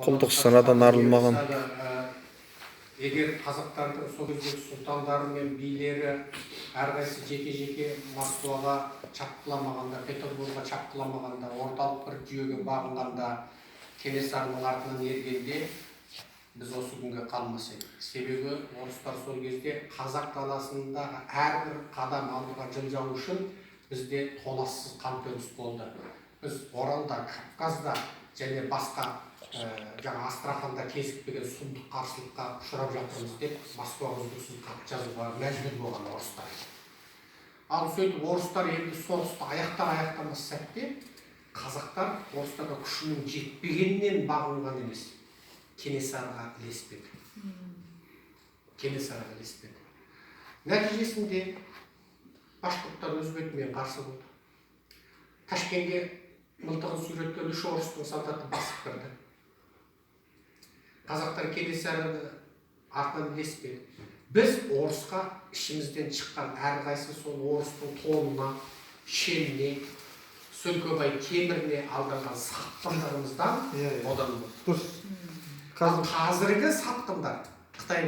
Құлдық санадан арылмаған. Мысалы, егер қазақтардың сол кездегі сұлтандары мен билері әрқайсысы жеке-жеке Москваға шапқыламағанда, Петербургға шапқыламағанда, орталық бір жүйеге бағынғанда, Кенесарының артынан ергенде, біз осы күнге қалмас едік. Себебі орыстар сол кезде қазақ даласындағы әрбір қадам алдыға жылжау үшін бізде толассыз қантөгіс болды. Біз Оралда, Кавказда және басқа жаңа Астраханда кезікпеген сұмдық қарсылыққа ұшырап жатырмыз деп, Москваға үздіксіз хат жазуға мәжбүр болған орыстар. Ал сөйтіп орыстар енді соғысты аяқтар аяқтамас сәтте қазақтар орыстарға күшінің жетпегенінен бағынған емес, Кенесарыға ілеспеді. Кенесарыға ілеспеді. Нәтижесінде башқұрттар өз бетімен қарсы болды. Ташкенге мылтығын сүйреткен үш орыстың солдаты басып кірді. Қазақтар Кенесарыны артынан ілеспеді. Біз орысқа ішімізден шыққан әрқайсысы сол орыстың тонына, шеніне, Сөлкебай теміріне алданған сатқындығымыздан Иә, иә. одан болды. Дұрыс. Ал Қазір қазіргі сатқындар Қытай